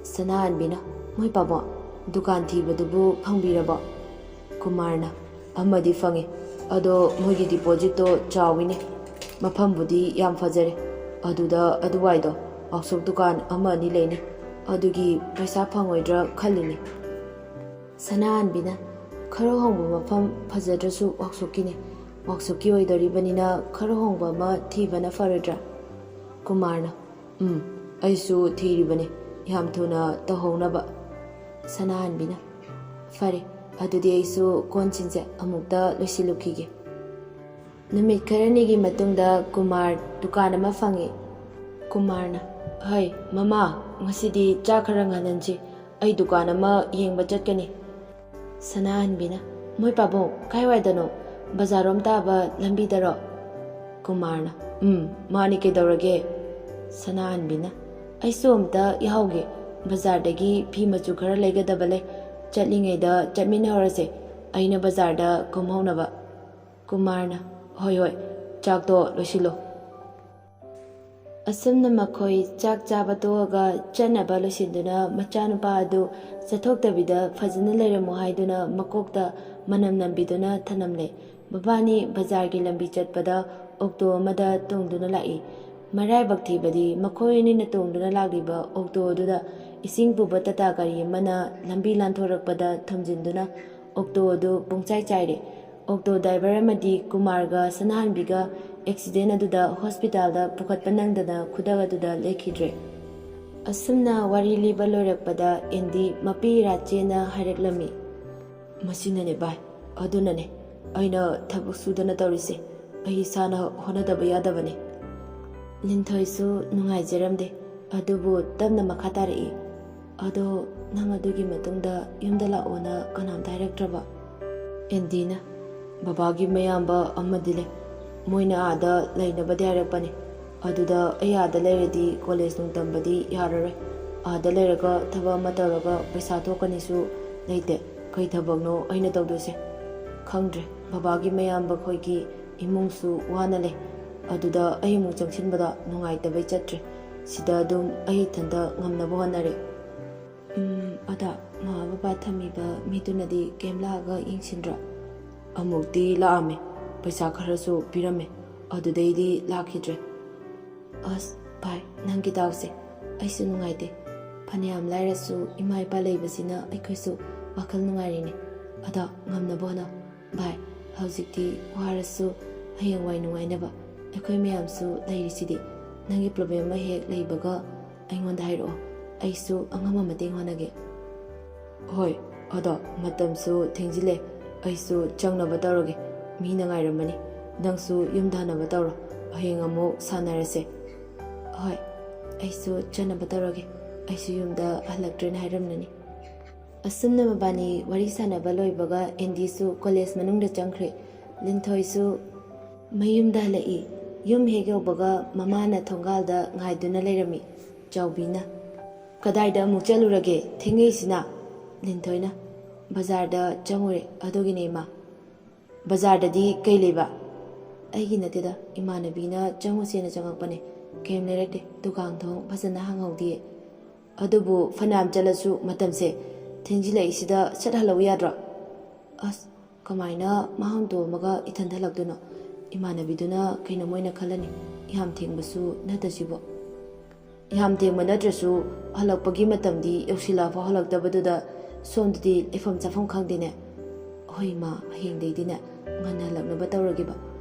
ꯁꯅꯥꯍꯟꯕꯤꯅ, "ꯃꯣꯏ ꯄꯥꯕꯨꯡ, ꯗꯨꯀꯥꯟ ꯊꯤꯕꯗꯨꯕꯨ ꯐꯪꯕꯤꯔꯕꯣ?" ꯀꯨꯃꯥꯔꯅ, "ꯑꯃꯗꯤ ꯐꯪꯉꯤ, ꯑꯗꯣ ꯃꯣꯏꯒꯤ ꯗꯤꯄꯣꯖꯤꯠꯇꯣ ꯆꯥꯎꯋꯤꯅꯦ꯫ ꯃꯐꯝꯕꯨꯗꯤ ꯌꯥꯝ ꯐꯖꯔꯦ, ꯑꯗꯨꯗ ꯑꯗꯨꯋꯥꯏꯗꯣ ꯋꯥꯛꯁꯣꯞ ꯗꯨꯀꯥꯟ ꯑꯃ ꯑꯅꯤ ꯂꯩꯅꯤ, ꯑꯗꯨꯒꯤ ꯄꯩꯁꯥ ꯐꯪꯉꯣꯏꯗ꯭ꯔꯥ ꯈꯜꯂꯤꯅꯦ"꯫ ꯁꯅꯥꯍꯟꯕꯤꯅ, "ꯈꯔ ꯍꯣꯡꯕ ꯃꯐꯝ ꯐꯖꯗ꯭ꯔꯁꯨ ꯋꯥꯛꯁꯣꯞꯀꯤꯅꯦ, ꯋꯥꯛꯁꯣꯞꯀꯤ ꯑꯣꯏꯗꯣꯔꯤꯕꯅꯤꯅ ꯈꯔ ꯍꯣꯡꯕ ꯑꯃ ꯊꯤꯕꯅ ꯐꯔꯣꯏꯗ꯭ꯔꯥ?" ꯀꯨꯃꯥꯔꯅ, "ꯎꯝ, ꯑꯩꯁꯨ ꯊꯤꯔꯤꯕꯅꯤ, ꯌꯥꯝ ꯊꯨꯅ ꯇꯧꯍꯧꯅꯕ"꯫ ꯁꯅꯥꯍꯟꯕꯤꯅ, "ꯐꯔꯦ, ꯑꯗꯨꯗꯤ ꯑꯩꯁꯨ ꯀꯣꯟꯁꯤꯡꯁꯦ ꯑꯃꯨꯛꯇ ꯂꯣꯏꯁꯤꯜꯂꯨꯈꯤꯒꯦ"꯫ ꯅꯨꯃꯤꯠ ꯈꯔꯅꯤꯒꯤ ꯃꯇꯨꯡꯗ ꯀꯨꯃꯥꯔ ꯗꯨꯀꯥꯟ ꯑꯃ ꯐꯪꯉꯤ꯫ ꯀꯨꯃꯥꯔꯅ, "ꯍꯩ, ꯃꯃꯥ, ꯉꯁꯤꯗꯤ ꯆꯥꯛ ꯈꯔ ꯉꯟꯍꯟꯁꯤ, ꯑꯩ ꯗꯨꯀꯥꯟ ꯑꯃ ꯌꯦꯡꯕ ꯆꯠꯀꯅꯤ"꯫ ꯁꯅꯥꯍꯟꯕꯤꯅ, "ꯃꯣꯏ ꯄꯥꯕꯨꯡ, ꯀꯥꯏꯋꯥꯏꯗꯅꯣ? ꯕꯖꯥꯔꯔꯣꯝ ꯇꯥꯕ ꯂꯝꯕꯤꯗꯔꯣ?" ꯀꯨꯃꯥꯔꯅ, "ꯎꯝ, ꯃꯥꯅꯤ, ꯀꯩꯗꯧꯔꯒꯦ?" ꯁꯅꯥꯍꯟꯕꯤꯅ, "ꯑꯩꯁꯨ ꯑꯝꯇ ꯌꯥꯎꯒꯦ, ꯕꯖꯥꯔꯗꯒꯤ ꯐꯤ ꯃꯆꯨ ꯈꯔ ꯂꯩꯒꯗꯕ ꯂꯩ, ꯆꯠꯂꯤꯉꯩꯗ ꯆꯠꯃꯤꯟꯅꯍꯧꯔꯁꯦ, ꯑꯩꯅ ꯕꯖꯥꯔꯗ ꯀꯨꯝꯍꯧꯅꯕ"꯫ ꯀꯨꯃꯥꯔꯅ, "ꯍꯣꯏ ꯍꯣꯏ, ꯆꯥꯛꯇꯣ ꯂꯣꯏꯁꯤꯜꯂꯣ"꯫ ꯑꯁꯨꯝꯅ ꯃꯈꯣꯏ ꯆꯥꯛ ꯆꯥꯕ ꯇꯣꯛꯑꯒ ꯆꯠꯅꯕ ꯂꯣꯏꯁꯤꯟꯗꯨꯅ ꯃꯆꯥꯅꯨꯄꯥ ꯑꯗꯨ ꯆꯠꯊꯣꯛꯇꯕꯤꯗ ꯐꯖꯅ ꯂꯩꯔꯝꯃꯨ ꯍꯥꯏꯗꯨꯅ ꯃꯀꯣꯛꯇ ꯃꯅꯝ ꯅꯝꯕꯤꯗꯨꯅ ꯊꯅꯝꯂꯦ꯫ ꯃꯕꯥꯅꯤ ꯕꯖꯥꯔꯒꯤ ꯂꯝꯕꯤ ꯆꯠꯄꯗ ꯑꯣꯛꯇꯣ ꯑꯃꯗ ꯇꯣꯡꯗꯨꯅ ꯂꯥꯛꯏ꯫ ꯃꯔꯥꯏꯕꯛ ꯊꯤꯕꯗꯤ ꯃꯈꯣꯏ ꯑꯅꯤꯅ ꯇꯣꯡꯗꯨꯅ ꯂꯥꯛꯂꯤꯕ ꯑꯣꯛꯇꯣ ꯑꯗꯨꯗ ꯏꯁꯤꯡ ꯄꯨꯕ ꯇꯥꯇꯥ ꯒꯥꯔꯤ ꯑꯃꯅ ꯂꯝꯕꯤ ꯂꯥꯟꯊꯣꯔꯛꯄꯗ ꯊꯣꯝꯖꯤꯟꯗꯨꯅ ꯑꯣꯛꯇꯣ ꯑꯗꯨ ꯄꯨꯡꯆꯥꯏ ꯆꯥꯏꯔꯦ꯫ ꯑꯣꯛꯇꯣ ꯗ꯭ꯔꯥꯏꯚꯔ ꯑꯃꯗꯤ ꯀꯨꯃꯥꯔꯒ ꯁꯅꯥꯍꯟꯕꯤꯒ ꯑꯦꯛꯁꯤꯗꯦꯟ ꯑꯗꯨꯗ ꯍꯣꯁꯄꯤꯇꯥꯜꯗ ꯄꯨꯈꯠꯄ ꯅꯪꯗꯅ ꯈꯨꯗꯛ ꯑꯗꯨꯗ ꯂꯩꯈꯤꯗ꯭ꯔꯦ꯫ ꯑꯁꯨꯝꯅ ꯋꯥꯔꯤ ꯂꯤꯕ ꯂꯣꯏꯔꯛꯄꯗ ꯑꯦꯟꯗꯤ ꯃꯄꯤ ꯏꯔꯥ ꯆꯦꯅ ꯍꯥꯏꯔꯛꯂꯝꯃꯤ꯫ "ꯃꯁꯤꯅꯅꯦ ꯚꯥꯏ, ꯑꯗꯨꯅꯅꯦ ꯑꯩꯅ ꯊꯕꯛ ꯁꯨꯗꯅ ꯇꯧꯔꯤꯁꯦ꯫ ꯑꯩ ꯏꯁꯥꯅ ꯍꯣꯠꯅꯗꯕ ꯌꯥꯗꯕꯅꯦ"꯫ ꯂꯤꯟꯊꯣꯏꯁꯨ ꯅꯨꯡꯉꯥꯏꯖꯔꯝꯗꯦ, ꯑꯗꯨꯕꯨ ꯇꯞꯅ ꯃꯈꯥ ꯇꯥꯔꯛꯏ꯫ "ꯑꯗꯣ ꯅꯪ ꯑꯗꯨꯒꯤ ꯃꯇꯨꯡꯗ ꯌꯨꯝꯗ ꯂꯥꯛꯑꯣꯅ ꯀꯅꯥꯝꯇ ꯍꯥꯏꯔꯛꯇ꯭ꯔꯕ?" ꯑꯦꯟꯗꯤꯅ, "ꯕꯕꯥꯒꯤ ꯃꯌꯥꯝꯕ ꯑꯃꯗꯤ ꯂꯩ, ꯃꯣꯏꯅ ꯑꯥꯗ ꯂꯩꯅꯕꯗꯤ ꯍꯥꯏꯔꯛꯄꯅꯦ꯫ ꯑꯗꯨꯗ ꯑꯩ ꯑꯥꯗ ꯂꯩꯔꯗꯤ ꯀꯣꯂꯦꯖ ꯅꯨꯡ ꯇꯝꯕꯗꯤ ꯌꯥꯔꯔꯣꯏ꯫ ꯑꯥꯗ ꯂꯩꯔꯒ ꯊꯕꯛ ꯑꯃ ꯇꯧꯔꯒ ꯄꯩꯁꯥ ꯊꯣꯛꯀꯅꯤꯁꯨ ꯂꯩꯇꯦ꯫ ꯀꯩ ꯊꯕꯛꯅꯣ ꯑꯩꯅ ꯇꯧꯗꯣꯏꯁꯦ?" ꯈꯪꯗ꯭ꯔꯦ, ꯕꯕꯥꯒꯤ ꯃꯌꯥꯝꯕ ꯈꯣꯏꯒꯤ ꯏꯃꯨꯡꯁꯨ ꯋꯥꯅ ꯂꯩ꯫ ꯑꯗꯨꯗ ꯑꯩ ꯑꯃꯨꯛ ꯆꯪꯁꯤꯟꯕꯗ ꯅꯨꯡꯉꯥꯏꯇꯕꯩ ꯆꯠꯇ꯭ꯔꯦ꯫ ꯁꯤꯗ ꯑꯗꯨꯝ ꯑꯩ ꯏꯊꯟꯇ ꯉꯝꯅꯕ ꯍꯣꯠꯅꯔꯦ꯫ ꯎꯝ, ꯑꯗ ꯃꯃꯥ ꯕꯕꯥ ꯊꯝꯃꯤꯕ ꯃꯤꯗꯨꯅꯗꯤ ꯀꯩꯝ ꯂꯥꯛꯑꯒ ꯌꯦꯡꯁꯤꯟꯗ꯭ꯔꯣ? ꯑꯃꯨꯛꯇꯤ ꯂꯥꯛꯑꯝꯃꯦ, ꯄꯩꯁꯥ ꯈꯔꯁꯨ ꯄꯤꯔꯝꯃꯦ, ꯑꯗꯨꯗꯩꯗꯤ ꯂꯥꯛꯈꯤꯗ꯭ꯔꯦ꯫ ꯑꯁ ꯚꯥꯏ, ꯅꯪꯒꯤ ꯗꯥꯎꯁꯦ꯫ ꯑꯩꯁꯨ ꯅꯨꯡꯉꯥꯏꯇꯦ꯫ ꯐꯅꯌꯥꯝ ꯂꯥꯏꯔꯁꯨ ꯏꯃꯥ ꯏꯄꯥ ꯂꯩꯕꯁꯤꯅ ꯑꯩꯈꯣꯏꯁꯨ ꯋꯥꯈꯜ ꯅꯨꯡꯉꯥꯏꯔꯤꯅꯦ꯫ ꯑꯗꯣ ꯉꯝꯅꯕ ꯍꯣꯠꯅꯧ꯫ ꯚꯥꯏ, ꯍꯧꯖꯤꯛꯇꯤ ꯋꯥꯔꯁꯨ ꯍꯌꯦꯡꯋꯥꯏ ꯅꯨꯡꯉꯥꯏꯅꯕ ꯑꯩꯈꯣꯏ ꯃꯌꯥꯝꯁꯨ ꯂꯩꯔꯤꯁꯤꯗꯤ꯫ ꯅꯪꯒꯤ ꯄ꯭ꯔꯣꯕ꯭ꯂꯦꯝ ꯑꯃ ꯍꯦꯛ ꯂꯩꯕꯒ ꯑꯩꯉꯣꯟꯗ ꯍꯥꯏꯔꯛꯑꯣ, ꯑꯩꯁꯨ ꯑꯉꯝꯕ ꯃꯇꯦꯡ ꯍꯣꯠꯅꯒꯦ꯫ ꯍꯣꯏ, ꯑꯗꯣ ꯃꯇꯝꯁꯨ ꯊꯦꯡꯖꯤꯜꯂꯦ, ꯑꯩꯁꯨ ꯆꯪꯅꯕ ꯇꯧꯔꯒꯦ꯫ ꯃꯤꯅ ꯉꯥꯏꯔꯝꯃꯅꯤ꯫ ꯅꯪꯁꯨ ꯌꯨꯝꯗ ꯍꯟꯅꯕ ꯇꯧꯔꯣ, ꯍꯌꯦꯡ ꯑꯃꯨꯛ ꯁꯥꯟꯅꯔꯁꯦ꯫ ꯍꯣꯏ, ꯑꯩꯁꯨ ꯆꯠꯅꯕ ꯇꯧꯔꯒꯦ꯫ ꯑꯩꯁꯨ ꯌꯨꯝꯗ ꯍꯜꯂꯛꯇ꯭ꯔꯦꯅ ꯍꯥꯏꯔꯝꯂꯅꯤ꯫ ꯑꯁꯨꯝꯅ ꯃꯕꯥꯅꯤ ꯋꯥꯔꯤ ꯁꯥꯟꯅꯕ ꯂꯣꯏꯕꯒ ꯑꯦꯟꯗꯤꯁꯨ ꯀꯣꯂꯦꯖ ꯃꯅꯨꯡꯗ ꯆꯪꯈ꯭ꯔꯦ꯫ ꯂꯤꯟꯊꯣꯏꯁꯨ ꯃꯌꯨꯝꯗ ꯍꯜꯂꯛꯏ꯫ ꯌꯨꯝ ꯍꯦꯛ ꯌꯧꯕꯒ ꯃꯃꯥꯅ ꯊꯣꯡꯒꯥꯜꯗ ꯉꯥꯏꯗꯨꯅ ꯂꯩꯔꯝꯃꯤ꯫ ꯆꯥꯎꯕꯤꯅ, "ꯀꯗꯥꯏꯗ ꯑꯃꯨꯛ ꯆꯠꯂꯨꯔꯒꯦ ꯊꯦꯡꯉꯩꯁꯤꯅ?" ꯂꯤꯟꯊꯣꯏꯅ, "ꯕꯖꯥꯔꯗ ꯆꯪꯉꯨꯔꯦ, ꯑꯗꯨꯒꯤꯅꯦ ꯏꯃꯥ꯫" "ꯕꯖꯥꯔꯗꯗꯤ ꯀꯩ ꯂꯩꯕ?" "ꯑꯩꯒꯤ ꯅꯠꯇꯦꯗ, ꯏꯃꯥꯟꯅꯕꯤꯅ ꯆꯪꯉꯨꯁꯦꯅ ꯆꯪꯉꯛꯄꯅꯦ꯫ ꯀꯩꯝ ꯂꯩꯔꯛꯇꯦ, ꯗꯨꯀꯥꯟ ꯊꯣꯡ ꯐꯖꯅ ꯍꯥꯡꯍꯧꯗꯦ꯫ ꯑꯗꯨꯕꯨ ꯐꯅꯌꯥꯝ ꯆꯠꯂꯁꯨ ꯃꯇꯝꯁꯦ ꯊꯦꯡꯖꯤꯜꯂꯛꯏꯁꯤꯗ ꯁꯠ ꯍꯜꯂꯛꯎ ꯌꯥꯗ꯭ꯔꯣ?" ꯑꯁ, ꯀꯃꯥꯏꯅ ꯃꯥ ꯍꯨꯟꯗꯣꯛꯑꯝꯃꯒ ꯏꯊꯟꯗ ꯍꯜꯂꯛꯇꯣꯏꯅꯣ? ꯏꯃꯥꯟꯅꯕꯤꯗꯨꯅ ꯀꯩꯅꯣ ꯃꯣꯏꯅ ꯈꯜꯂꯅꯤ, ꯌꯥꯝ ꯊꯦꯡꯕꯁꯨ ꯅꯠꯇꯁꯤꯕꯨ꯫ ꯌꯥꯝ ꯊꯦꯡꯕ ꯅꯠꯇ꯭ꯔꯁꯨ ꯍꯜꯂꯛꯄꯒꯤ ꯃꯇꯝꯗꯤ ꯌꯧꯁꯤꯜꯂꯛꯑꯐꯥꯎ ꯍꯜꯂꯛꯇꯕꯗꯨꯗ ꯁꯣꯝꯗꯗꯤ ꯂꯩꯐꯝ ꯆꯥꯐꯝ ꯈꯪꯗꯦꯅꯦ꯫ ꯍꯣꯏ ꯏꯃꯥ, ꯍꯌꯦꯡꯗꯩꯗꯤꯅꯦ ꯉꯟꯅ ꯍꯜꯂꯛꯅꯕ ꯇꯧꯔꯒꯦꯕ꯫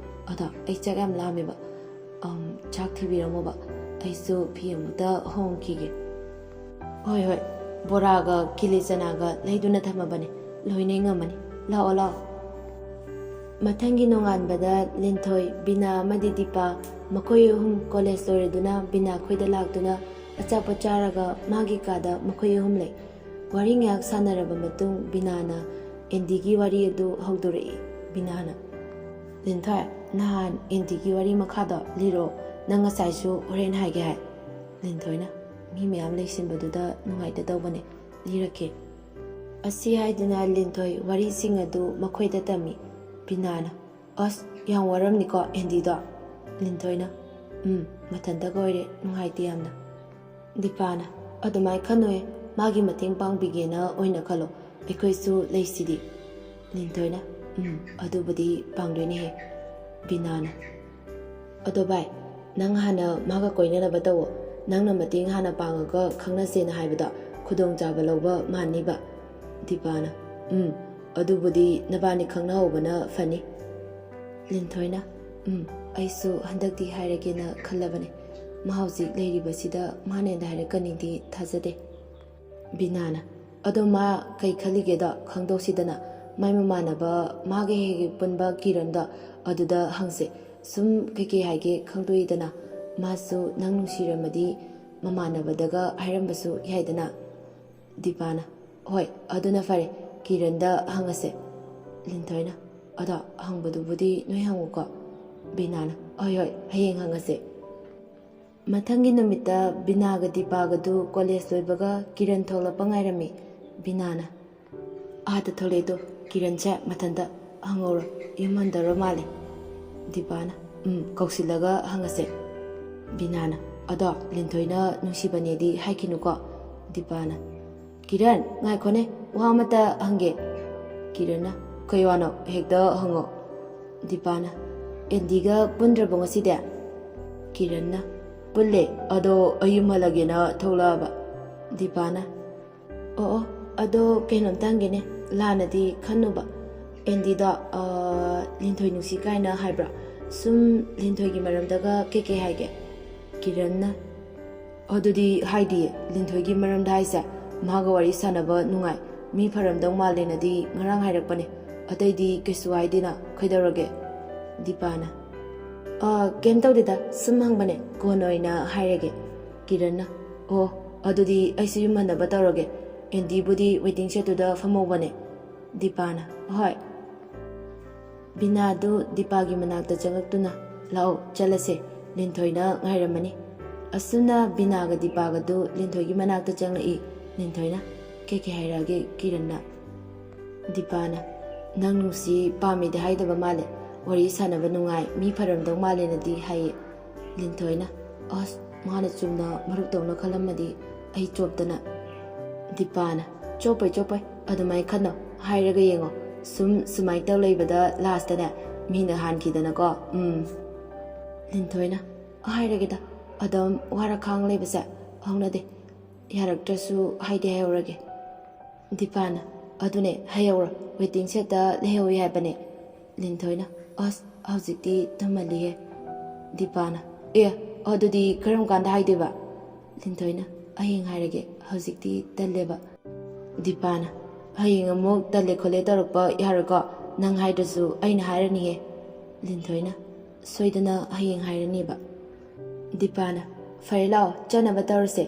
ꯑꯗꯣ ꯑꯩ ꯆꯥꯛ ꯌꯥꯝ ꯂꯥꯝꯃꯦꯕ꯫ ꯑꯝ, ꯆꯥꯛ ꯊꯤꯕꯤꯔꯝꯃꯣꯕ, ꯑꯩꯁꯨ ꯐꯤ ꯑꯃꯨꯛꯇ ꯍꯣꯡꯈꯤꯒꯦ꯫ ꯍꯣꯏ ꯍꯣꯏ, ꯕꯣꯔꯥꯒ ꯀꯤꯂꯤ ꯆꯅꯥꯒ ꯂꯩꯗꯨꯅ ꯊꯝꯃꯕꯅꯦ, ꯂꯣꯏꯅ ꯏꯪꯉꯝꯃꯅꯤ꯫ ꯂꯥꯛꯑꯣ ꯂꯥꯛꯑꯣ꯫ ꯃꯊꯪꯒꯤ ꯅꯣꯡꯉꯥꯟꯕꯗ ꯂꯤꯟꯊꯣꯏ, ꯕꯤꯅꯥ ꯑꯃꯗꯤ ꯗꯤꯄꯥ, ꯃꯈꯣꯏ ꯑꯍꯨꯝ ꯀꯣꯂꯦꯖ ꯂꯣꯏꯔꯗꯨꯅ ꯕꯤꯅꯥ ꯈꯣꯏꯗ ꯂꯥꯛꯇꯨꯅ ꯑꯆꯥꯄꯣꯠ ꯆꯥꯔꯒ ꯃꯥꯒꯤ ꯀꯥꯗ ꯃꯈꯣꯏ ꯑꯍꯨꯝ ꯂꯩ꯫ ꯋꯥꯔꯤ ꯉꯥꯏꯍꯥꯛ ꯁꯥꯟꯅꯔꯕ ꯃꯇꯨꯡ ꯕꯤꯅꯥꯅ ꯑꯦꯟꯗꯤꯒꯤ ꯋꯥꯔꯤ ꯑꯗꯨ ꯍꯧꯗꯣꯔꯛꯏ꯫ ꯕꯤꯅꯥꯅ, "ꯂꯤꯟꯊꯣꯏ, ꯅꯍꯥꯟ ꯑꯦꯟꯗꯤꯒꯤ ꯋꯥꯔꯤ ꯃꯈꯥꯗꯣ ꯂꯤꯔꯛꯑꯣ, ꯅꯪ ꯉꯁꯥꯏꯁꯨ ꯍꯣꯔꯦꯟ ꯍꯥꯏꯒꯦ ꯍꯥꯏ꯫" ꯂꯤꯟꯊꯣꯏꯅ, "ꯃꯤ ꯃꯌꯥꯝ ꯂꯩꯁꯤꯟꯕꯗꯨꯗ ꯅꯨꯡꯉꯥꯏꯇ ꯇꯧꯕꯅꯦ, ꯂꯤꯔꯛꯀꯦ꯫" ꯑꯁꯤ ꯍꯥꯏꯗꯨꯅ ꯂꯤꯟꯊꯣꯏ ꯋꯥꯔꯤꯁꯤꯡ ꯑꯗꯨ ꯃꯈꯣꯏꯗ ꯇꯝꯃꯤ꯫ ꯕꯤꯅꯥꯅ, "ꯑꯁ, ꯌꯥꯝ ꯋꯥꯔꯝꯅꯤꯀꯣ ꯑꯦꯟꯗꯤꯗꯣ?" ꯂꯤꯟꯊꯣꯏꯅ, "ꯎꯝ, ꯃꯊꯟꯇꯒ ꯑꯣꯏꯔꯦ, ꯅꯨꯡꯉꯥꯏꯇꯦ ꯌꯥꯝꯅ꯫" ꯗꯤꯄꯥꯅ, "ꯑꯗꯨꯃꯥꯏ ꯈꯟꯅꯨꯍꯦ, ꯃꯥꯒꯤ ꯃꯇꯦꯡ ꯄꯥꯡꯕꯤꯒꯦꯅ ꯑꯣꯏꯅ ꯈꯜꯂꯣ, ꯑꯩꯈꯣꯏꯁꯨ ꯂꯩꯁꯤꯗꯤ꯫" ꯂꯤꯟꯊꯣꯏꯅ, "ꯎꯝ, ꯑꯗꯨꯕꯨꯗꯤ ꯄꯥꯡꯗꯣꯏꯅꯦꯍꯦ꯫" ꯕꯤꯅꯥꯅ, "ꯑꯗꯣ ꯚꯥꯏ, ꯅꯪ ꯍꯥꯟꯅ ꯃꯥꯒ ꯀꯣꯏꯅꯅꯕ ꯇꯧꯋꯣ꯫ ꯅꯪꯅ ꯃꯇꯦꯡ ꯍꯥꯟꯅ ꯄꯥꯡꯉꯒ ꯈꯪꯅꯁꯦꯅ ꯍꯥꯏꯕꯗꯣ ꯈꯨꯗꯣꯡꯆꯥꯕ ꯂꯧꯕ ꯃꯥꯟꯅꯤꯕ꯫" ꯗꯤꯄꯥꯅ, "ꯎꯝ, ꯑꯗꯨꯕꯨꯗꯤ ꯅꯕꯥꯅꯤ ꯈꯪꯅꯍꯧꯕꯅ ꯐꯅꯤ꯫" ꯂꯤꯟꯊꯣꯏꯅ, "ꯎꯝ, ꯑꯩꯁꯨ ꯍꯟꯗꯛꯇꯤ ꯍꯥꯏꯔꯒꯦꯅ ꯈꯜꯂꯕꯅꯦ꯫ ꯃꯥ ꯍꯧꯖꯤꯛ ꯂꯩꯔꯤꯕꯁꯤꯗ ꯃꯥꯅ ꯍꯦꯟꯅ ꯍꯥꯏꯔꯛꯀꯅꯤꯗꯤ ꯊꯥꯖꯗꯦ꯫" ꯕꯤꯅꯥꯅ, "ꯑꯗꯣ ꯃꯥ ꯀꯩ ꯈꯜꯂꯤꯒꯦꯗꯣ ꯈꯪꯗꯣꯛꯁꯤꯗꯅ꯫ ꯃꯥꯏ ꯃꯃꯥꯟꯅꯕ, ꯃꯥꯒ ꯍꯦꯛ ꯍꯦꯛ ꯄꯨꯟꯕ ꯀꯤꯔꯟꯗꯣ, ꯑꯗꯨꯗ ꯍꯪꯁꯦ꯫ ꯁꯨꯝ ꯀꯩꯀꯩ ꯍꯥꯏꯒꯦ ꯈꯪꯗꯣꯛꯏꯗꯅ꯫ ꯃꯥꯁꯨ ꯅꯪ ꯅꯨꯡꯁꯤꯔꯝꯃꯗꯤ ꯃꯃꯥꯟꯅꯕꯗꯒ ꯍꯥꯏꯔꯝꯕꯁꯨ ꯌꯥꯏꯗꯅ꯫" ꯗꯤꯄꯥꯅ, "ꯍꯣꯏ, ꯑꯗꯨꯅ ꯐꯔꯦ, ꯀꯤꯔꯟꯗ ꯍꯪꯉꯁꯦ꯫" ꯂꯤꯟꯊꯣꯏꯅ, "ꯑꯗꯣ ꯍꯪꯕꯗꯨꯕꯨꯗꯤ ꯅꯣꯏ ꯍꯪꯉꯨꯀꯣ꯫" ꯕꯤꯅꯥꯅ, "ꯍꯣꯏ, ꯍꯣꯏ, ꯍꯌꯦꯡ ꯍꯪꯉꯁꯦ꯫" ꯃꯊꯪꯒꯤ ꯅꯨꯃꯤꯠꯇ ꯕꯤꯅꯥꯒ ꯗꯤꯄꯥꯒꯗꯨ ꯀꯣꯂꯦꯖ ꯂꯣꯏꯕꯒ ꯀꯤꯔꯟ ꯊꯣꯛꯂꯛꯄ ꯉꯥꯏꯔꯝꯃꯤ꯫ ꯕꯤꯅꯥꯅ, "ꯑꯥꯗ ꯊꯣꯛꯂꯛꯑꯦꯗꯣ, ꯀꯤꯔꯟꯁꯦ ꯃꯊꯟꯇ꯫ ꯍꯪꯍꯧꯔꯣ, ꯌꯨꯝ ꯍꯟꯗꯧꯔ ꯃꯥꯜꯂꯦ꯫" ꯗꯤꯄꯥꯅ, "ꯎꯝ, ꯀꯧꯁꯤꯜꯂꯒ ꯍꯪꯉꯁꯦ꯫" ꯕꯤꯅꯥꯅ, "ꯑꯗꯣ ꯂꯤꯟꯊꯣꯏꯅ ꯅꯨꯡꯁꯤꯕꯅꯦꯗꯤ ꯍꯥꯏꯈꯤꯅꯨꯀꯣ꯫" ꯗꯤꯄꯥꯅ, "ꯀꯤꯔꯟ, ꯉꯥꯏꯈꯣꯅꯦ, ꯋꯥ ꯑꯃꯇ ꯍꯪꯒꯦ꯫" ꯀꯤꯔꯟꯅ, "ꯀꯩ ꯋꯥꯅꯣ? ꯍꯦꯛꯇ ꯍꯪꯉꯣ꯫" ꯗꯤꯄꯥꯅ, "ꯑꯦꯟꯗꯤꯒ ꯄꯨꯟꯗ꯭ꯔꯕꯣ ꯉꯁꯤꯗꯤ?" ꯀꯤꯔꯟꯅ, "ꯄꯨꯜꯂꯦ, ꯑꯗꯣ ꯑꯩ ꯌꯨꯝ ꯍꯜꯂꯒꯦꯅ ꯊꯣꯛꯂꯛꯑꯕ꯫" ꯗꯤꯄꯥꯅ, "ꯑꯣ, ꯑꯣ, ꯑꯗꯣ ꯀꯩꯅꯣꯝꯇ ꯍꯪꯒꯦꯅꯦ, ꯂꯥꯟꯅꯗꯤ ꯈꯟꯅꯨꯕ꯫ ꯑꯦꯟꯗꯤꯗꯣ, ꯑ, ꯂꯤꯟꯊꯣꯏ ꯅꯨꯡꯁꯤ ꯀꯥꯏꯅ ꯍꯥꯏꯕ꯭ꯔꯥ? ꯁꯨꯝ ꯂꯤꯟꯊꯣꯏꯒꯤ ꯃꯔꯝꯗꯒ ꯀꯩꯀꯩ ꯍꯥꯏꯒꯦ?" ꯀꯤꯔꯟꯅ, "ꯑꯗꯨꯗꯤ ꯍꯥꯏꯗꯤꯌꯦ, ꯂꯤꯟꯊꯣꯏꯒꯤ ꯃꯔꯝꯗ ꯍꯥꯏꯁꯦ, ꯃꯥꯒ ꯋꯥꯔꯤ ꯁꯥꯟꯅꯕ ꯅꯨꯡꯉꯥꯏ, ꯃꯤ ꯐꯔꯝꯗꯧ ꯃꯥꯜꯂꯦꯅꯗꯤ ꯉꯔꯥꯡ ꯍꯥꯏꯔꯛꯄꯅꯦ, ꯑꯇꯩꯗꯤ ꯀꯩꯁꯨ ꯍꯥꯏꯗꯦꯅ꯫ ꯀꯩꯗꯧꯔꯒꯦ?" ꯗꯤꯄꯥꯅ, "ꯑ, ꯀꯩꯝ ꯇꯧꯗꯦꯗ, ꯁꯨꯝ ꯍꯪꯕꯅꯦ, ꯀꯣꯟꯅ ꯑꯣꯏꯅ ꯍꯥꯏꯔꯒꯦ꯫" ꯀꯤꯔꯟꯅ, "ꯑꯣ, ꯑꯗꯨꯗꯤ ꯑꯩꯁꯨ ꯌꯨꯝ ꯍꯟꯅꯕ ꯇꯧꯔꯒꯦ, ꯑꯦꯟꯗꯤꯕꯨꯗꯤ ꯋꯦꯇꯤꯡ ꯁꯦꯠꯇꯨꯗ ꯐꯝꯍꯧꯕꯅꯦ꯫" ꯗꯤꯄꯥꯅ, "ꯍꯣꯏ꯫" ꯕꯤꯅꯥꯗꯨ ꯗꯤꯄꯥꯒꯤ ꯃꯅꯥꯛꯇ ꯆꯪꯂꯛꯇꯨꯅ, "ꯂꯥꯛꯑꯣ, ꯆꯠꯂꯁꯦ, ꯂꯤꯟꯊꯣꯏꯅ ꯉꯥꯏꯔꯝꯃꯅꯤ꯫" ꯑꯁꯨꯝꯅ ꯕꯤꯅꯥꯒ ꯗꯤꯄꯥꯒꯗꯨ ꯂꯤꯟꯊꯣꯏꯒꯤ ꯃꯅꯥꯛꯇ ꯆꯪꯂꯛꯏ꯫ ꯂꯤꯟꯊꯣꯏꯅ, ꯀꯩꯀꯩ ꯍꯥꯏꯔꯛꯑꯒꯦ ꯀꯤꯔꯟꯅ? ꯗꯤꯄꯥꯅ, "ꯅꯪ ꯅꯨꯡꯁꯤ ꯄꯥꯝꯃꯤꯗꯤ ꯍꯥꯏꯗꯕ ꯃꯥꯜꯂꯦ, ꯋꯥꯔꯤ ꯁꯥꯟꯅꯕ ꯅꯨꯡꯉꯥꯏ, ꯃꯤ ꯐꯔꯝꯗꯧ ꯃꯥꯜꯂꯦꯅꯗꯤ ꯍꯥꯏꯌꯦ꯫" ꯂꯤꯟꯊꯣꯏꯅ, "ꯑꯁ, ꯃꯥꯅ ꯆꯨꯝꯅ ꯃꯔꯨꯞꯇꯧꯅ ꯈꯜꯂꯝꯃꯗꯤ ꯑꯩ ꯆꯣꯞꯇꯅ꯫" ꯗꯤꯄꯥꯅ, "ꯆꯣꯞꯄꯣꯏ ꯆꯣꯞꯄꯣꯏ, ꯑꯗꯨꯃꯥꯏꯅ ꯈꯟꯅꯣ, ꯍꯥꯏꯔꯒ ꯌꯦꯡꯉꯣ, ꯁꯨꯝ ꯁꯨꯃꯥꯏꯅ ꯇꯧ ꯂꯩꯕꯗ ꯂꯥꯁꯇꯅꯦ ꯃꯤꯅ ꯍꯥꯟꯈꯤꯗꯅꯀꯣ꯫ ꯎꯝ꯫" ꯂꯤꯟꯊꯣꯏꯅ, "ꯍꯥꯏꯔꯒꯦꯗ, ꯑꯗꯨꯝ ꯋꯥꯔ ꯈꯥꯡ ꯂꯩꯕꯁꯦ ꯍꯧꯅꯗꯦ, ꯌꯥꯔꯛꯇ꯭ꯔꯁꯨ ꯍꯥꯏꯗꯤ ꯍꯥꯏꯍꯧꯔꯒꯦ꯫" ꯗꯤꯄꯥꯅ, "ꯑꯗꯨꯅꯦ, ꯍꯥꯏꯍꯧꯔꯣ, ꯋꯦꯇꯤꯡ ꯁꯦꯠꯇ ꯂꯩꯍꯧꯏ ꯍꯥꯏꯕꯅꯦ꯫" ꯂꯤꯟꯊꯣꯏꯅ, "ꯑꯁ, ꯍꯧꯖꯤꯛꯇꯤ ꯊꯨꯝꯍꯜꯂꯤꯍꯦ꯫" ꯗꯤꯄꯥꯅ, "ꯑꯦ, ꯑꯗꯨꯗꯤ ꯀꯔꯝ ꯀꯥꯟꯗ ꯍꯥꯏꯗꯣꯏꯕ?" ꯂꯤꯟꯊꯣꯏꯅ, "ꯍꯌꯦꯡ ꯍꯥꯏꯔꯒꯦ, ꯍꯧꯖꯤꯛꯇꯤ ꯇꯜꯂꯦꯕ꯫" ꯗꯤꯄꯥꯅ, "ꯍꯌꯦꯡ ꯑꯃꯨꯛ ꯇꯜꯂꯦ ꯈꯣꯠꯂꯦ ꯇꯧꯔꯛꯄ ꯌꯥꯔꯣꯏꯀꯣ, ꯅꯪ ꯍꯥꯏꯗ꯭ꯔꯁꯨ ꯑꯩꯅ ꯍꯥꯏꯔꯅꯤꯍꯦ꯫" ꯂꯤꯟꯊꯣꯏꯅ, "ꯁꯣꯏꯗꯅ ꯍꯌꯦꯡ ꯍꯥꯏꯔꯅꯤꯕ꯫" ꯗꯤꯄꯥꯅ, "ꯐꯔꯦ, ꯂꯥꯛꯑꯣ, ꯆꯠꯅꯕ ꯇꯧꯔꯁꯦ꯫"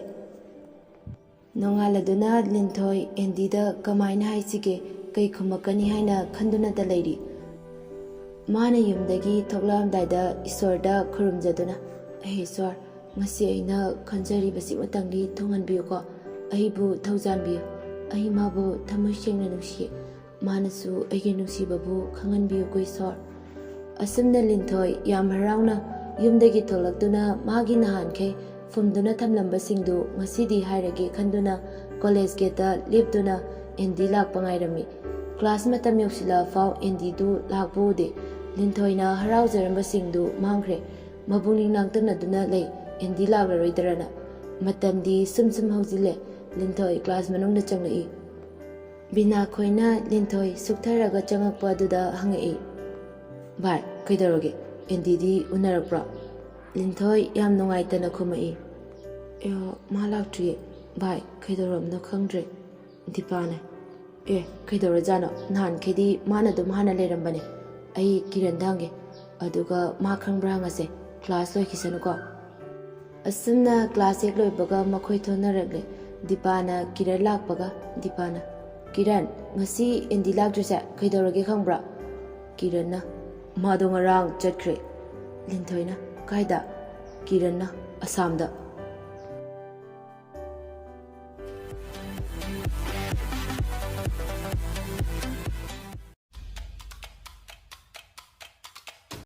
ꯅꯣꯡꯉꯥꯜꯂꯗꯨꯅ ꯂꯤꯟꯊꯣꯏ ꯑꯦꯟꯗꯤꯗ ꯀꯃꯥꯏꯅ ꯍꯥꯏꯁꯤꯒꯦ, ꯀꯩ ꯈꯨꯝꯃꯛꯀꯅꯤ ꯍꯥꯏꯅ ꯈꯟꯗꯨꯅꯇ ꯂꯩꯔꯤ꯫ ꯃꯥꯅ ꯌꯨꯝꯗꯒꯤ ꯊꯣꯛꯂꯛꯑꯝꯗꯥꯏꯗ ꯏꯁꯣꯔꯗ ꯈꯨꯔꯨꯝꯖꯗꯨꯅ, "ꯑꯍꯦ ꯏꯁꯣꯔ, ꯉꯁꯤ ꯑꯩꯅ ꯈꯟꯖꯔꯤꯕꯁꯤꯃꯇꯪꯗꯤ ꯊꯨꯡꯍꯟꯕꯤꯌꯨꯀꯣ꯫ ꯑꯩꯕꯨ ꯊꯧꯖꯥꯟꯕꯤꯌꯨ꯫ ꯑꯩ ꯃꯥꯕꯨ ꯊꯃꯣꯏ ꯁꯦꯡꯅ ꯅꯨꯡꯁꯤ꯫ ꯃꯥꯅꯁꯨ ꯑꯩꯒꯤ ꯅꯨꯡꯁꯤꯕꯕꯨ ꯈꯪꯍꯟꯕꯤꯌꯨꯀꯣ ꯏꯁꯣꯔ꯫" ꯑꯁꯨꯝꯅ ꯂꯤꯟꯊꯣꯏ ꯌꯥꯝ ꯍꯔꯥꯎꯅ ꯌꯨꯝꯗꯒꯤ ꯊꯣꯛꯂꯛꯇꯨꯅ ꯃꯥꯒꯤ ꯅꯍꯥꯟꯈꯩ ꯐꯨꯝꯗꯨꯅ ꯊꯝꯂꯝꯕꯁꯤꯡꯗꯨ ꯉꯁꯤꯗꯤ ꯍꯥꯏꯔꯒꯦ ꯈꯟꯗꯨꯅ ꯀꯣꯂꯦꯖ ꯒꯦꯠꯇ ꯂꯦꯞꯇꯨꯅ ꯑꯦꯟꯗꯤ ꯂꯥꯛꯄ ꯉꯥꯏꯔꯝꯃꯤ꯫ ꯀ꯭ꯂꯥꯁ ꯃꯇꯝ ꯌꯧꯁꯤꯜꯂꯛꯑꯐꯥꯎ ꯑꯦꯟꯗꯤꯗꯨ ꯂꯥꯛꯄ ꯎꯗꯦ꯫ ꯂꯤꯟꯊꯣꯏꯅ ꯍꯔꯥꯎꯖꯔꯝꯕꯁꯤꯡꯗꯨ ꯃꯥꯡꯈ꯭ꯔꯦ꯫ ꯃꯕꯨꯛꯅꯤꯡ ꯂꯥꯡꯇꯛꯅꯗꯨꯅ ꯂꯩ, ꯑꯦꯟꯗꯤ ꯂꯥꯛꯂꯔꯣꯏꯗ꯭ꯔꯅ꯫ ꯃꯇꯝꯗꯤ ꯁꯨꯝ ꯁꯨꯝ ꯍꯧꯖꯤꯜꯂꯦ꯫ ꯂꯤꯟꯊꯣꯏ ꯀ꯭ꯂꯥꯁ ꯃꯅꯨꯡꯗ ꯆꯪꯂꯛꯏ꯫ ꯕꯤꯅꯥ ꯈꯣꯏꯅ ꯂꯤꯟꯊꯣꯏ ꯁꯨꯛꯊꯔꯒ ꯆꯪꯉꯛꯄ ꯑꯗꯨꯗ ꯍꯪꯉꯛꯏ, "ꯚꯥꯏ, ꯀꯩꯗꯧꯔꯒꯦ? ꯑꯦꯟꯗꯤꯗꯤ ꯎꯅꯔꯛꯄ꯭ꯔꯣ?" ꯂꯤꯟꯊꯣꯏ ꯌꯥꯝ ꯅꯨꯡꯉꯥꯏꯇꯅ ꯈꯨꯝꯃꯛꯏ, "ꯑꯦ, ꯃꯥ ꯂꯥꯛꯇ꯭ꯔꯤꯌꯦ ꯚꯥꯏ, ꯀꯩꯗꯧꯔꯕꯅꯣ ꯈꯪꯗ꯭ꯔꯦ꯫" ꯗꯤꯄꯥꯅ, "ꯑꯦ, ꯀꯩꯗꯧꯔꯖꯥꯠꯅꯣ? ꯅꯍꯥꯟꯈꯩꯗꯤ ꯃꯥꯅ ꯑꯗꯨꯝ ꯍꯥꯟꯅ ꯂꯩꯔꯝꯕꯅꯦ꯫ ꯑꯩ ꯀꯤꯔꯟꯗ ꯍꯪꯒꯦ, ꯑꯗꯨꯒ ꯃꯥ ꯈꯪꯕ꯭ꯔꯥ ꯍꯪꯉꯁꯦ, ꯀ꯭ꯂꯥꯁ ꯂꯣꯏꯈꯤꯁꯅꯨꯀꯣ꯫" ꯑꯁꯨꯝꯅ ꯀ꯭ꯂꯥꯁ ꯍꯦꯛ ꯂꯣꯏꯕꯒ ꯃꯈꯣꯏ ꯊꯣꯟꯅꯔꯛꯂꯦ꯫ ꯗꯤꯄꯥꯅ ꯀꯤꯔꯟ ꯂꯥꯛꯄꯒ ꯗꯤꯄꯥꯅ, "ꯀꯤꯔꯟ, ꯉꯁꯤ ꯑꯦꯟꯗꯤ ꯂꯥꯛꯇ꯭ꯔꯤꯁꯦ ꯀꯩꯗꯧꯔꯒꯦ ꯈꯪꯕ꯭ꯔꯥ?" ꯀꯤꯔꯟꯅ, "ꯃꯥꯗꯣ ꯉꯔꯥꯡ ꯆꯠꯈ꯭ꯔꯦ꯫" ꯂꯤꯟꯊꯣꯏꯅ, "ꯀꯥꯏꯗ?" ꯀꯤꯔꯟꯅ, "ꯑꯁꯥꯝꯗ꯫"